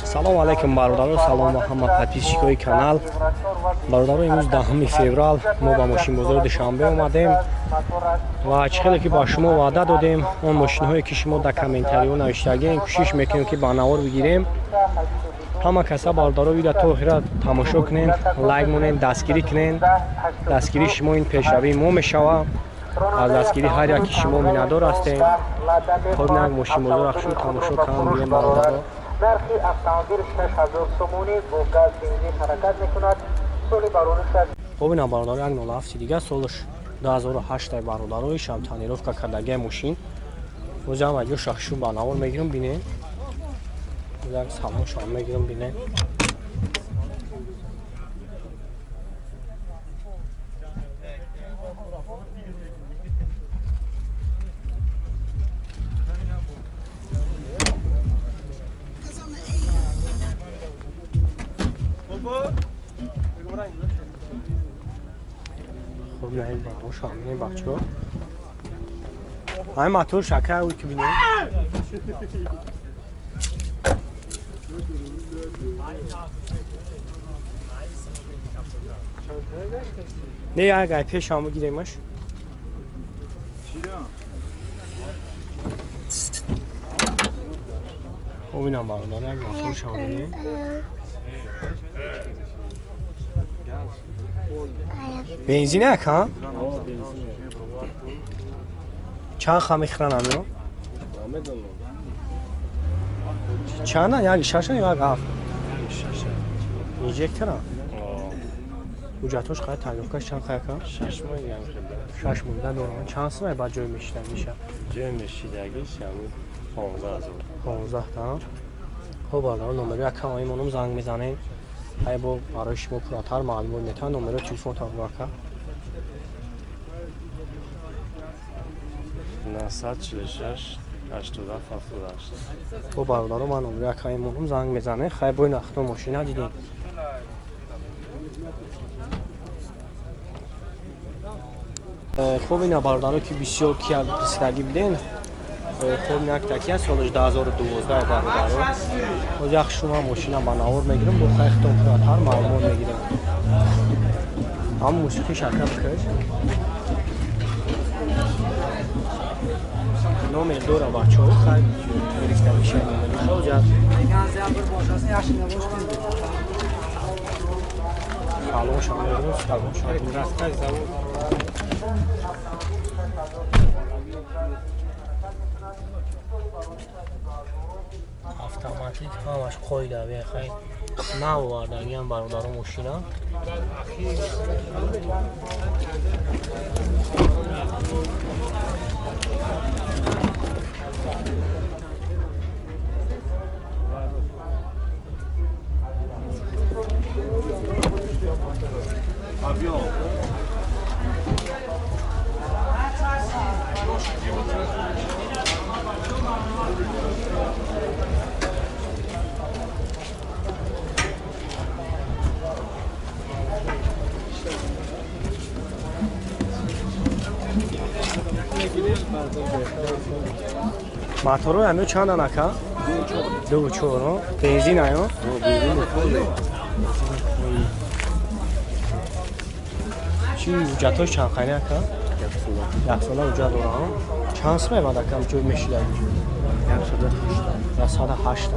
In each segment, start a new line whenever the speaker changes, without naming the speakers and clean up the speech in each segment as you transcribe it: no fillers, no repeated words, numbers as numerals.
Салом алейкум, бародаро, салом ба ҳама подписчикои канал. Бародаро, имрӯз 10 феврал мо ба мошинбозори Душанбе омадем ва чӣ хеле ки ба шумо ваъда додем, он мошинҳое ки шумо дар комментариҳо навиштагем, кӯшиш мекунем ки ба навор бигирем. Ҳама каса, бародаро, видео то охира тамошо кунен, лайк монен, дастгирӣ кунен. Дастгирии шумо ин пешравии мо мешавад. Аз дастгирии ҳар яки шумо миннатдор ҳастем. Хоб, як мошинбозор ахшу тамошо кунам, бинем, бародаро.
Нархи автомобил 6000 сомонӣ, бо газ, бензин ҳаракат мекунад. Соли бароришаш
Хоб, ина, бародаро, як 07 дига, солаш 2008, бародаро, ишам тонировка кардагиа мошин. Озам аҷо шахшу ба навор мегирам, бинем. Як салон шам мегирам, бинем. Хоб, на ин барош ҳамин, бачаҳо. Ҳамин мотор шака ӯ ки бинем. Не, як ай пеш ҳам бигиремаш. Хоб, инам, бародар, як мотор шам бинем. Бензин як, ҳа? Чанд ха мехӯран амиро? Чанда? Як шаша ё як ҳафт? Инжектора? Ҳуҷҷатош қай, тонировкаш чанд ха яка?
6 моҳ ям хеле.
6 моҳ да дорам. Чанд сумай ба ҷой мешидагиша?
Ҷой мешидагиш ҳамин 15 000.
15 та. Хоб, бародаро, номеро якам имонум, занг мезанем. Ай бо барои шумо пурратар маълумот метавон. Номеро телефонтон ака.
946 87 78.
Хоб, бародаро, ман номеро якам имонум, занг мезанем. Хай, бо ин ахто мошина дидем. Хоб, ина, бародаро, ки бисёр кия писидаги биден. Хоб, як такия, солаш 2012, бародаро. Боз як шума мошина ба навор мегирам, бо хайхтон пурратар маълумот мегирем. Ҳам мусиқи шака бикаш. Номер дора, бачаҳо, хай гирифта мешавад номерашо ҷа. Салон шам мегирам, салон шам мегирам. Автоматик, ҳамаш қоида бехай, навовардагиам, бародаро, мошина. Моторо ҳамё чандан, ака? Ду чор бензин аё? Чи, ҳуҷҷатҳош чанд қайни, ака? Яксола ҳуҷҷат дора. Чанд сум мебад, ака, ҷой мешидаги? 108.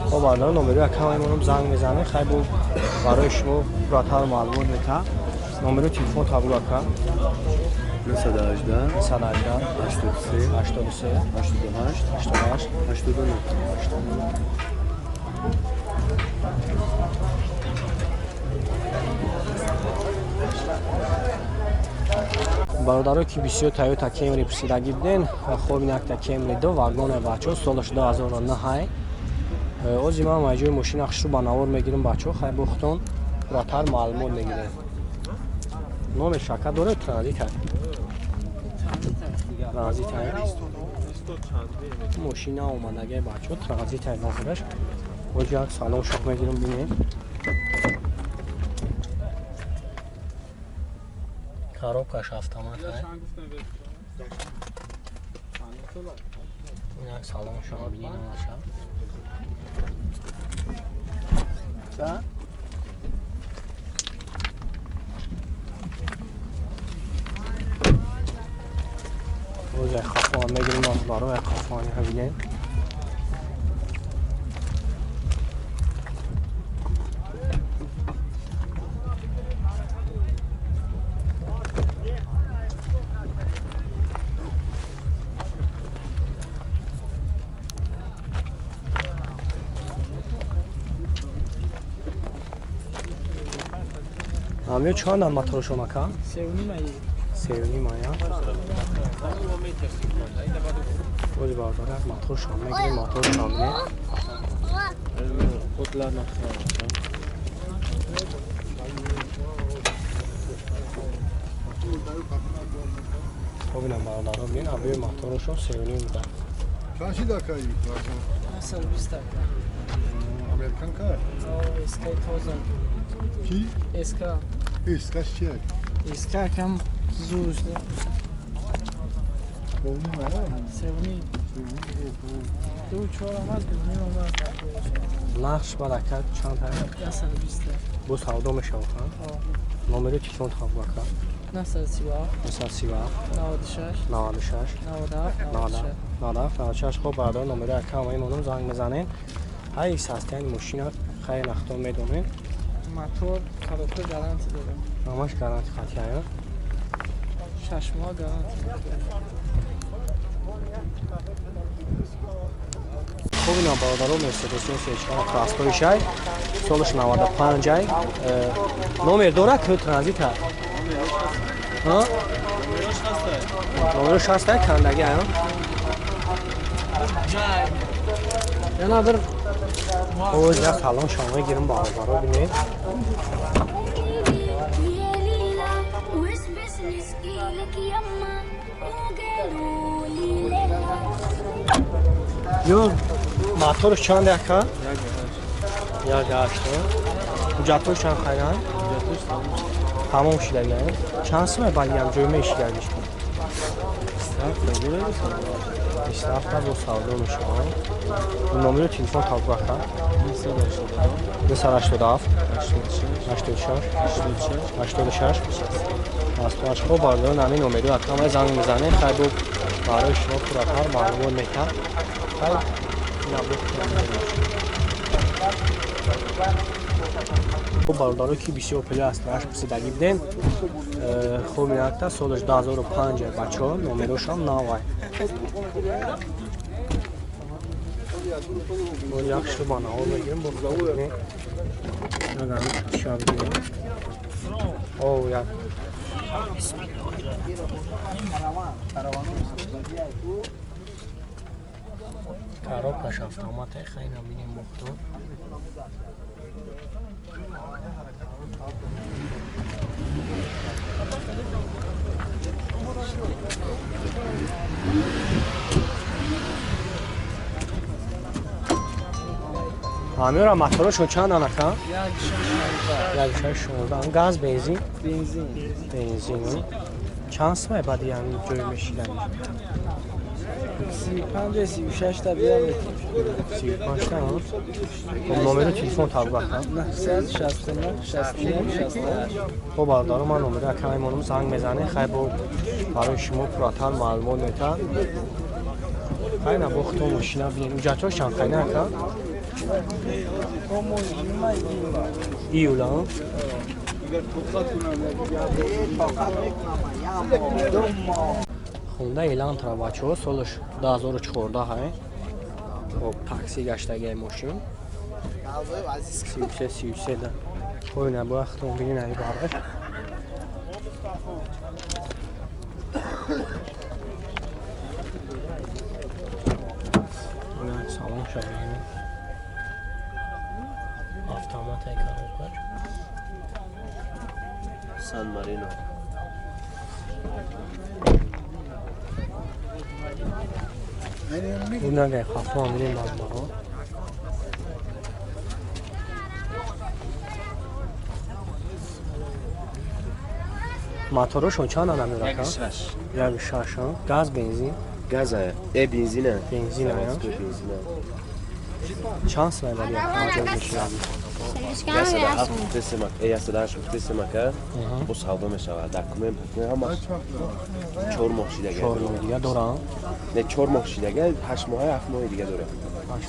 Хоб, бародаро, номеро якам имонум, занг мезанем. Хай, бо барои шумо пурратар маълумот мета. Номеро телефон табур, ака.
918
918
83
83
88
88
89.
89. Бародаро, ки бисёр Тойота Кемри пурсидагӣ буден, хоб, ин якта Кемри ду вагоне, бачаҳо, солаш 2009. Ози ман маҷои мошина хушрӯ ба навор мегирам, бачаҳо, хай бохтон пурратар маълумот мегирем. Номер шака доред? Транзита, транзита мошина омадагай, бачаҳо, транзита номераш. Ози як салон шох мегирам, бинем. Коробкаш автомат. Инак, салон шумо бинед, аша.
Да?
Боз як хафон мегирим, бародаро, як хафони бинем. Амё чанд моторшон ака? 3.5 ая. Боз бародаро як моторшон мегирем, моторшон бинем. Хоб инам бародаро бинем, абёи моторшон 3.5 буда.
Чанд шид ака?
120 ака.
Американ ка?
СК тоза.
Ки?
СК.
СК чия?
СК кам зур шуда. 3.5. 2.4 омад, 2.5 омад.
Нақш бад ака чанд ҳай?
120.
Бо савдо мешавад, ҳа? Номери телефон тахаб ака.
937
937
96
96
97
97 96. Хоб бародаро номери ака ҳамаи монум занг мезанем. Ҳай састияни мошина хайр нахто медонем.
Мотор, коробка гарантия дорам.
Ҳамаш гарантия хати ая?
6 моҳ гарантия.
Хуб ина бародаро Мерседес С4 Крастой шай солаш 95 ай. Номер дора ки транзита? Ҳа? Номераш ҳаст ай кандаги ая?
Яна bir
Оз я салон шома гирим бародаро бинед. Ё моторш чанд ака? 1.8. Ҳуҷҷатҳош чанд хайран? Тамом шидаги. Чанд сумай баъди ҷой мешидагиш? 27 бо савдо мешавад. Номери телефон таб ака? 987 86 86 68. Хоб бародарон ҳамин номеро ака май занг мезанем, хай бо барои шумо пурратар маълумот метаҳ. Хай хуб бародаро ки бисёр пули аст наш пурсидагӣ будем. Хуб инакта солаш 2005 бачаҳо, номерошам навай. Бо як шуба наво мегирем, бо бигирем. О, як коробкаш автомат хайна бинем бохто. Амира моторошон чанд анака? 1.16. Газ бензин?
Бензин.
Бензин. Чанд сумай баъди ҳамин ҷой мешиданиш?
35 36 та биям.
35 та? Хоб номери телефон таб ака?
969 61 68.
Хоб бародаро ман номери акаи монум занг мезанем, хай бо барои шумо пурратар маълумот метаҳ. Хай на бо худто мошина бинем. Ҳуҷҷатҳош чанд хайна ака? Июла. Хонда Элантра бачаҳо солаш 2014 ҳай. Хоб такси гаштагиай мошин. 33 33 да. Хоб ина бояд худтон бинин ай барғаш. Ина салон шавем. Автомат ай коробка.
Сан Марино.
Унагай хафо аминем базмаро. Моторошон чанд ана мерака? 1.6. Газ бензин?
Газ ая. Э бензина.
Бензин ая.
Бензина.
Чанд сумай баъди як ҷой мешидаги?
107 мака бо савдо мешавад. Документ ҳамаш 4 моҳ шидага.
4 моҳ дига дорам.
Не, 4 моҳ шидага, 8 моҳ, 7 моҳ дига дорад.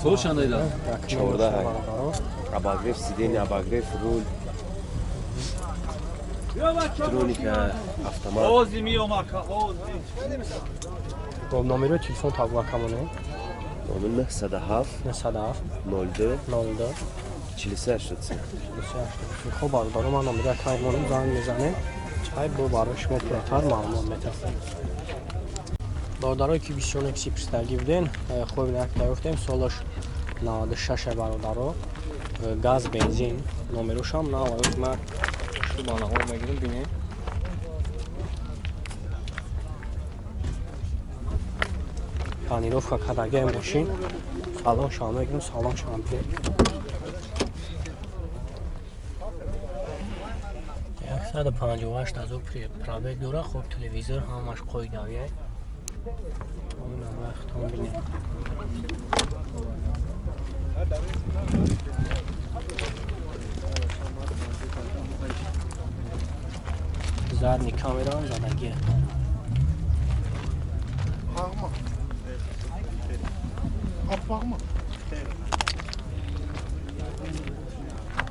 Сол чандайда?
14. Обогрев сиденья, обогрев руль. Электроника, автомат.
Ози миомака, ози.
Бо номери телефон табла камоне.
Номер 907
907
02
02
43 83.
Хуб бародаро, ман номери акаймонам занг мезанем. Чай бо барои шумо пурратар маълумот метавонем. Бародарое ки бисёр некси пурсидагӣ буден, хуб як даёфтем, солаш 96 бародаро. Газ, бензин, номерушам на ма шубанаҳо мегирем, бинем. Тонировка кардагиа мошин. Салон шам мегирем, салон шам бинем. 158 ҳазор пробег дора. Хуб, телевизор ҳамаш қоидавия. Худтон бинем. Задний камера задагия.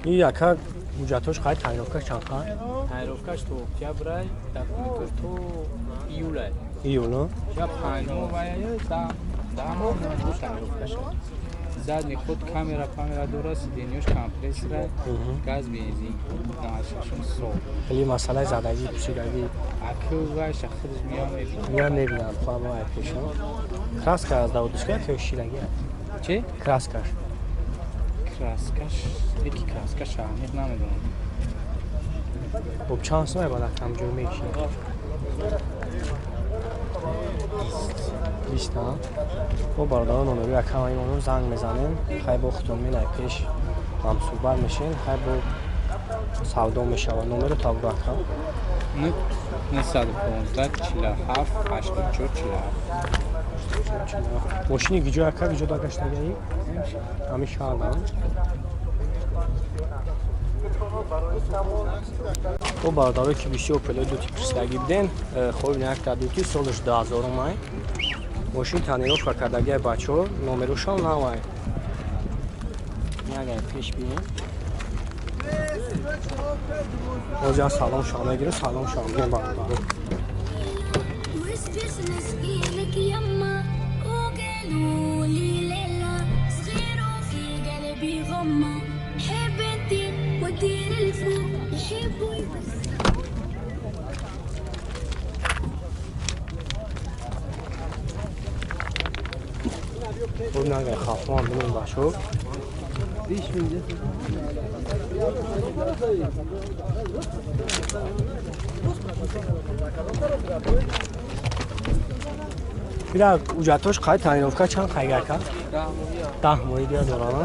Ин яка ҳуҷҷатош қай тонировкаш чанд қай?
Тонировкаш то октябрай, документош то июлай.
Июл,
Я 5 моҳ вая, 10 моҳ тонировкаш. Задний ход камера памера дора, сиденьёш компрессора, газ, бензин. 96 сол.
Хеле масъалаи задагӣ пусидагӣ.
Аку вай шахсиш миён мебинам.
Миён мебинам, хуб вай пешам. Краска аз даводушка ё шилагӣ?
Чӣ?
Краскаш.
Краскаш, яки краскаш аҳамият намедонам.
Хуб, чанд сомай баъд акам ҷой мекишӣ? 20. Хуб бародарон, номери акам имонум занг мезанем. Хай бо худтон минай пеш ҳамсӯҳбат мешин, хай бо савдо мешавад. Номеру табу акам.
915 47 84 47.
Мошини гиҷо ака гиҷо дагаштагаи? Ҳамин шаҳрда. Хуб бародаро, ки бисёр пелои дути пурсидагӣ буден, хуб якта дути солаш 2000 май. Мошин тонировка кардагиа бачаҳо, номерушам навай. Ягай пеш бием. Озя салом шам мегирем, салом шам мегирем бародаро. Хуб нагай хафмон бинем бачаҳо. Бира ҳуҷҷатош қай тонировка чанд қайгака? 10 моҳи дига дорам.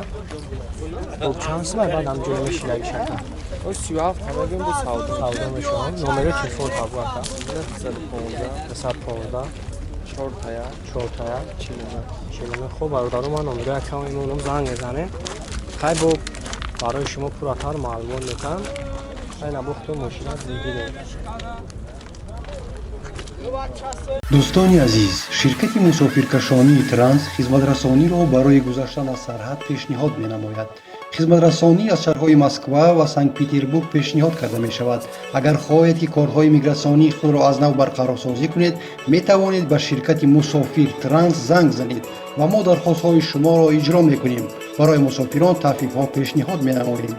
Хуб, чанд сомай баъд ҳам ҷой мешидаги шака?
37 ҳамагим бо савдо.
Савдо мешавад. Номери телефон табу ака.
915
915
4 тая
4 тая
49.
49. Хуб бародаро, ман номери акам имонум занг мезанем. Хай бо барои шумо пурратар маълумот метам. Хай набохту мошина зигирем.
Дӯстони азиз, ширкати мусофиркашонии Транс хизматрасониро барои гузаштан аз сарҳад пешниҳод менамояд. Хизматрасонӣ аз шаҳрҳои Москва ва Санкт-Петербург пешниҳод карда мешавад. Агар хоҳед, ки корҳои мигратсионии худро аз нав барқарорсозӣ кунед, метавонед ба ширкати Мусофир Транс занг занед ва мо дархостҳои шуморо иҷро мекунем. Барои мусофирон таҳфифҳо пешниҳод менамоем.